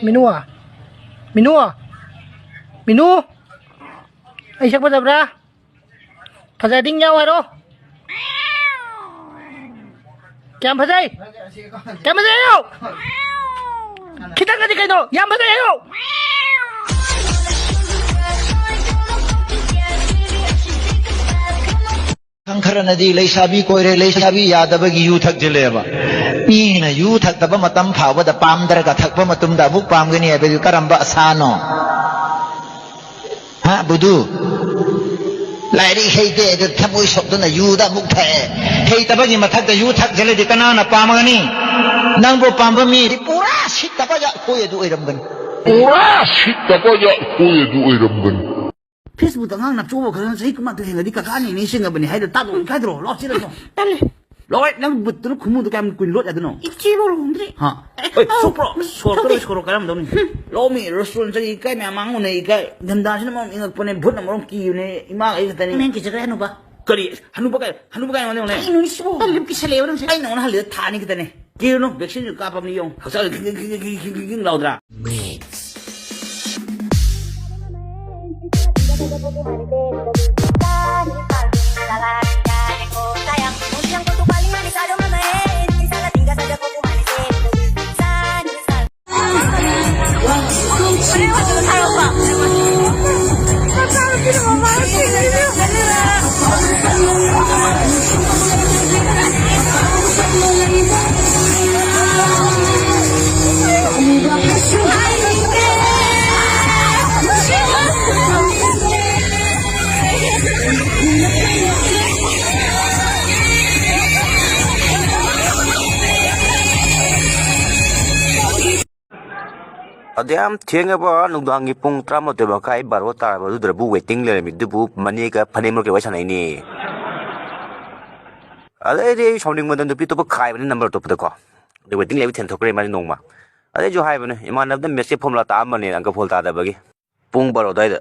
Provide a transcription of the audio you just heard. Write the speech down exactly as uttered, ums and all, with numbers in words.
ꯃꯤꯅꯨ꯫ ꯃꯤꯅꯨ꯫ ꯃꯤꯅꯨ꯫ ꯑꯩ ꯁꯛ ꯐꯖꯕ꯭ꯔꯥ? ꯐꯖꯔꯗꯤ ꯌꯥꯎ ꯍꯥꯏꯔꯣ꯫ ꯀꯌꯥꯝ ꯐꯖꯩ? ꯀꯌꯥꯝ ꯐꯖꯩ ꯍꯥꯏꯌꯣ? ꯈꯤꯇꯪꯒꯗꯤ ꯀꯩꯅꯣ? ꯌꯥꯝ ꯐꯖꯩ ꯍꯥꯏꯌꯣ? ꯄꯥꯈꯪ ꯈꯔꯅꯗꯤ ꯂꯩꯁꯥꯕꯤ ꯀꯣꯏꯔꯦ, ꯂꯩꯁꯥꯕꯤ ꯌꯥꯗꯕꯒꯤ ꯌꯨ ꯊꯛꯆꯤꯜꯂꯦꯕ꯫ ꯃꯤꯅ ꯌꯨ ꯊꯛꯇꯕ ꯃꯇꯝ ꯐꯥꯎꯕꯗ ꯄꯥꯝꯗ꯭ꯔꯒ ꯊꯛꯄ ꯃꯇꯝꯗ ꯑꯃꯨꯛ ꯄꯥꯝꯒꯅꯤ ꯍꯥꯏꯕꯗꯨ ꯀꯔꯝꯕ ꯑꯁꯥꯅꯣ? ꯍꯥ, ꯕꯨꯙꯨ? ꯂꯥꯏꯔꯤꯛ ꯍꯩꯇꯦ, ꯑꯗꯨ ꯊꯃꯣꯏ ꯁꯣꯛꯇꯨꯅ ꯌꯨꯗ ꯑꯃꯨꯛ ꯊꯛꯑꯦ꯫ ꯍꯩꯇꯕꯒꯤ ꯃꯊꯛꯇ ꯌꯨ ꯊꯛꯆꯜꯂꯗꯤ ꯀꯅꯥꯅ ꯄꯥꯝꯒꯅꯤ? ꯅꯪꯕꯨ ꯄꯥꯝꯕ ꯃꯤ ꯄꯨꯔꯥ ꯁꯤꯠꯇꯕ ꯌꯥ-, ꯈꯣꯏ ꯑꯗꯨ ꯑꯣꯏꯔꯝꯒꯅꯤ꯫ ꯄꯨꯔꯥ ꯁꯤꯠꯇꯕ ꯌꯥ-, ꯈꯣꯏ ꯑꯗꯨ ꯑꯣꯏꯔꯝꯒꯅꯤ꯫ Facebook-ꯇ ꯑꯉꯥꯡ ꯅꯞꯆꯣꯕ ꯈꯔ ꯆꯍꯤ ꯀꯨꯟꯃꯥꯊꯣꯏ ꯍꯦꯟꯒ꯭ꯔꯗꯤ ꯀꯀꯥꯅꯦꯅ ꯅꯤꯡꯁꯤꯡꯉꯕꯅꯤ ꯍꯥꯏꯗꯣ ꯇꯥꯗꯣꯛꯑꯣ, ꯏꯀꯥꯏꯗ꯭ꯔꯣ? ꯂꯥꯛꯑꯣ, ꯁꯤꯗ ꯂꯥꯛꯑꯣ꯫ ꯇꯜꯂꯦ꯫ ꯂꯣꯏ, ꯅꯪ ꯕꯨꯠꯇꯨꯅ ꯈꯨꯃꯨꯗꯨ ꯀꯌꯥꯝ ꯀꯨꯏꯅ ꯂꯣꯠ ꯌꯥꯗꯣꯏꯅꯣ? ꯏꯆꯦꯕꯨ ꯂꯨꯍꯣꯡꯗ꯭ꯔꯤ꯫ ꯍꯥ? ꯑꯦ, ꯑꯣꯏ, ꯑꯧ, ꯁꯣꯛꯄ꯭ꯔꯣ? ꯁꯣꯛꯇ꯭ꯔꯣ, ꯊꯣꯛꯇꯦ꯫ ꯁꯣꯔꯣꯛ ꯀꯔꯝꯗꯧꯅꯤ? ꯍꯨꯝ꯫ ꯂꯧꯃꯤ restaurant ꯆꯠꯂꯤ, ꯏꯀꯥꯏ ꯃꯌꯥꯝ ꯃꯥꯡꯉꯨꯅꯦ, ꯏꯀꯥꯏ꯫ ꯒꯟꯗꯥꯁꯤꯅ ꯃꯔꯣꯝ ꯏꯪꯉꯛꯄꯅꯦ, ꯚꯨꯠꯅ ꯃꯔꯣꯝ ꯀꯤꯕꯅꯦ, ꯏꯃꯥꯒ ꯑꯩ ꯈꯛꯇꯅꯤ꯫ ꯃꯦꯟ ꯀꯤꯖꯈ꯭ꯔꯦ ꯍꯅꯨꯕ꯫ ꯀꯔꯤ? ꯍꯅꯨꯕ ꯀꯥꯏ, ꯍꯅꯨꯕ ꯀꯥꯏ ꯃꯥꯡꯗꯧꯅꯦ? ꯀꯩꯅꯣꯅꯦ ꯁꯤꯕꯣ? ꯇꯜꯂꯦ, ꯀꯤꯁꯜꯂꯛꯑꯦꯕ ꯅꯪꯁꯦ꯫ ꯑꯩ ꯅꯉꯣꯟꯗ ꯍꯜꯂꯤꯗ ꯊꯥ ꯑꯅꯤ ꯈꯛꯇꯅꯦ꯫ ꯀꯤꯔꯨꯅꯨ, vaccine-ꯁꯨ ꯀꯥꯞꯄꯕꯅꯤ ꯌꯦꯡꯉꯨ꯫ ꯍꯛꯆꯥꯡ ꯈꯤꯡ, ꯈꯤꯡ, ꯈꯤꯡ, ꯈꯤꯡ, ꯈꯤꯡ ꯂꯥꯎꯗ꯭ꯔꯥ? ꯑꯗꯨꯌꯥꯝ ꯊꯦꯡꯉꯕ ꯅꯨꯡꯗꯥꯡꯒꯤ ꯄꯨꯡ ꯇꯔꯥꯃꯥꯊꯣꯏ ꯃꯈꯥꯏ, ꯕꯥꯔꯣ ꯇꯥꯔꯕ ꯑꯗꯨꯗꯕꯨ waiting ꯂꯩꯔꯝꯃꯤ ꯑꯗꯨꯕꯨ ꯃꯅꯦꯒ ꯐꯅꯦꯛ ꯃꯔꯨꯞꯀ ꯋꯥꯔꯤ ꯁꯥꯟꯅꯩꯅꯦ꯫ ꯑꯗꯩꯗꯤ ꯑꯩ ꯁꯥꯎꯅꯤꯡꯕꯗ ꯅꯨꯄꯤ ꯑꯇꯣꯞꯄ ꯈꯥꯏꯕꯅꯤ number ꯑꯇꯣꯞꯄꯗꯀꯣ꯫ ꯑꯗꯩ waiting ꯂꯩꯕ ꯊꯦꯡꯗꯣꯛꯈ꯭ꯔꯦ ꯃꯥꯗꯤ ꯅꯣꯡꯃ꯫ ꯑꯗꯩ ꯑꯩꯁꯨ ꯍꯥꯏꯕꯅꯦ, ꯏꯃꯥꯟꯅꯕꯗ maths-ꯀꯤ formula ꯇꯥꯛꯑꯝꯕꯅꯦ ꯑꯪꯀ ꯐꯣꯜ ꯇꯥꯗꯕꯒꯤ꯫ ꯄꯨꯡ ꯕꯥꯔꯣ ꯑꯗꯨꯋꯥꯏꯗ꯫